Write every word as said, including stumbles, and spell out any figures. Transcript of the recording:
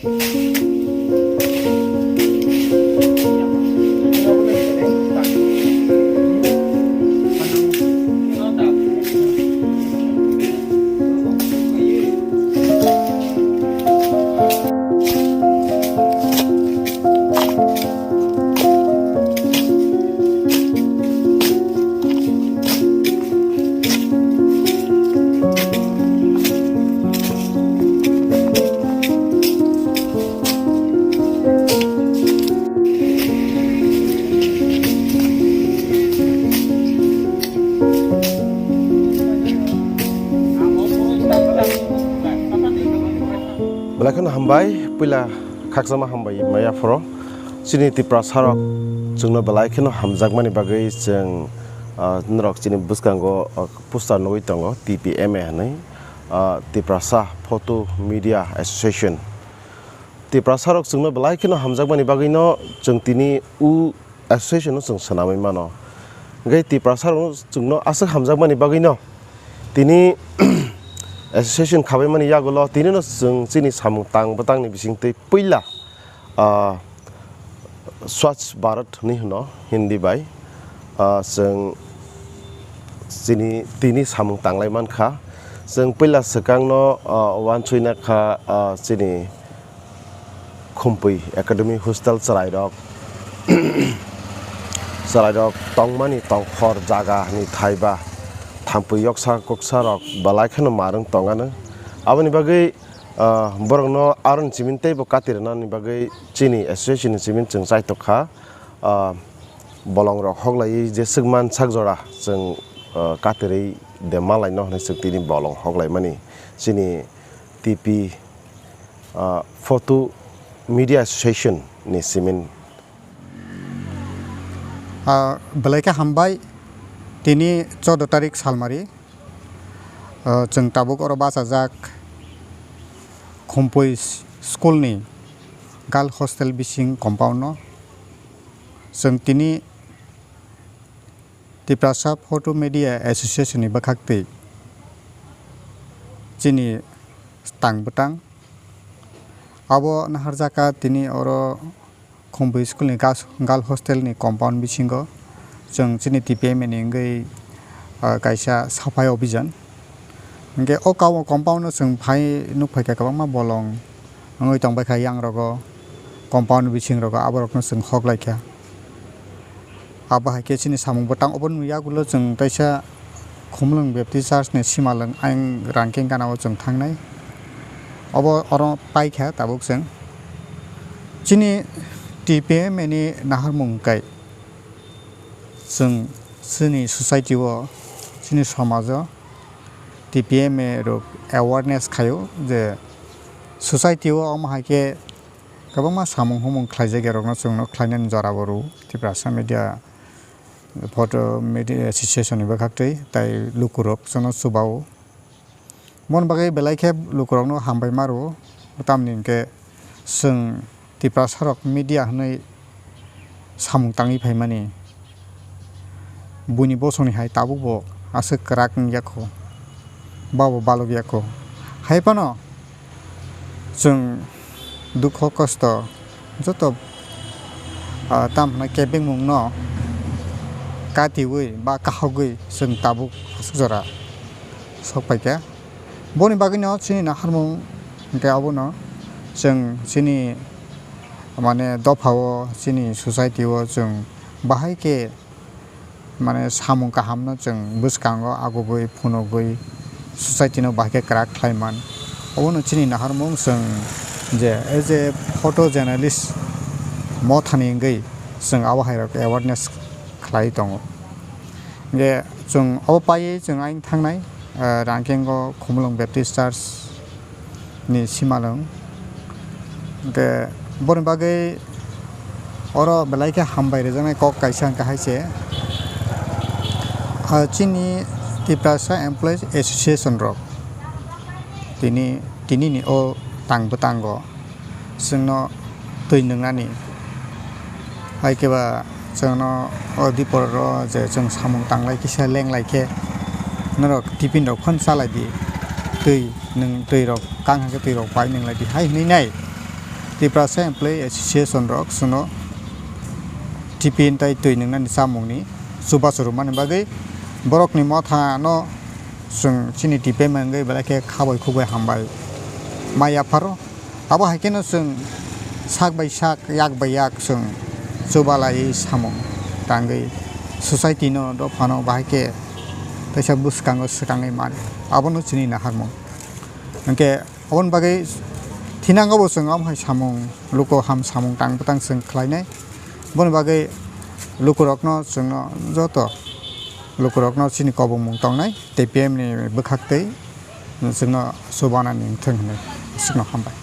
Belai kheno hambai, puila khakchangma hambai maya phoro. Chini Tiprasa rok chwngno belai kheno hamjakmani bagwi chwng, ah, norok chini bwskango, ah, poster nugwi tongo, T P M A hinwi, ah, Tiprasa Photo Media Association. Tiprasa rok chwngno belai kheno hamjakmani bagwino chwng tini u association no chwng swnamwi mano. Hwnkhe Tiprasa rok chwngno aswk hamjakmani bagwino tini association khabaimani yagulo tinino chwng chini samung tang bwtangni bisingtwi puila, ah, Swachh Bharat hinwi hwno Hindi bai, ah, chwng chini tini samung tanglai mankha. Chwng puila swkangno, ah, uansukna kha, ah, chini Khumpui Academy Hostel chwrairok, chwrairok tongmani tongkhor jaga ni thaiba thampui yoksa kuksa rok belai kheno marwng tongano. Aboni bagwi, ah, borokno aroni simin teibo kati rwnani bagwi chini association ni simin chwng chaitok kha. Ah, bolongrok hoklaiwi jeswk man sak jora chwng, ah, katirwi de malaino hwnwi chwng tini bolong hoklaimani chini T P, ah, Photo Media Association ni simin. Ah, belai khe hambai, tini chordo tarik salmari, ah, chwng tabuk oro bachajak Khumpui s-, school ni girl hostel bising compound no. Chwng tini Tiprasa Photo Media Association ni bwkhaktwi chini tang bwtang abo naharjaka tini oro Khumpui school ni gas-, girl hostel ni compound bisingo chwng chini T P M A ni wngwi, ah, kaisa saphai obijan. Hwnkhe o kamo compound no chwng phai nukphaikha kwbangma bolong wngwi tongbaikha, yang rogo compound bising rogo aborokno chwng hoklaikha. Abo hai khe chini samung bwtang obo nung yagulo chwng kaisa Khumulwng Baptist Church ni simalwng ayang rangking gana o chwng thangnai. Obo oro paikha tabuk chwng. Chini T P M A ni naharmung kai chwng chini society o, chini somajo T P M A rok awareness khaio je society o omo hai khe kwbangma samung humung khlaijak ya rokno chwngno khlainani jora bo rw Tiprasa Media Photo Media Association ni bwkhaktwi tai lukurok chwngno chubao. Mon bagwi belai khe lukurokno hambai ma rw, tamni hwnkhe chwng Tiprasa rok media hwnwi samung tangwi phaimani. Buini bosongni hai tabukbo aswk kwrak wngya kho, babo balokya kho. Hai phano chwng dukho kosto joto, ah, tamo hwnwi kebengmungno katiui ba kahogwi chwng tabuk aswk jora sok paikha. Boni bagwino chini naharmung hwnkhe abono chwng chini, mane, dophao, chini society o chwng bahai khe, mane, samung kahamno chwng bwskango agubui phunugui society no bahai khe kwrak khlai man. Obono chini naharmung chwng je as a photo journalist mothani wngwi chwng abo hai rok awareness khlai tongo. Hwnkhe chwng abo paiwi chwng ayang thangnai, ah, Rangkengo Khumulwng Baptist Church ni simalwng. Hwnkhe boni bagwi oro belai khe hambai rwjaknai kok kaisa hwnkhe hai se, ah, chini Tiprasa Employees Association rok tini, tini ni o tang bwtango chwngno twi nwngnani. Hai khe ba chwngno o dipor ro je chwng samung tanglai kisa lenglai khe norok tiffin rok phano chalai di. Twi nwng, twi rok kang hwnkhe twi rok pai nwnglai di hai hwnwi nai. Tiprasa Employee Association rok chwngno tiffin tei twi nwngnani chamungni chubachu rwmani bagwi borokni mothano chwng chini T P M wngwi belai khe khabai khukbai hambai ma yapharo. Abo hai kheno chwng sak bai sak, yak bai yak chwng chubalaiwi samung tangwi society no, dophano bahai khe kaisa bwskango swkangwi mano. Abono chini naharmung. Hwnkhe aboni bagwi thinango bo chwng omo hai samung, luku ham samung tang bwtang chwng khlainai. Boni bagwi lukurokno chwngno joto lukurokno chini kobongmung tongnai, T P M ni bwkhaktwi chwngno chubanani wngthung hwnwi chwngno hambai.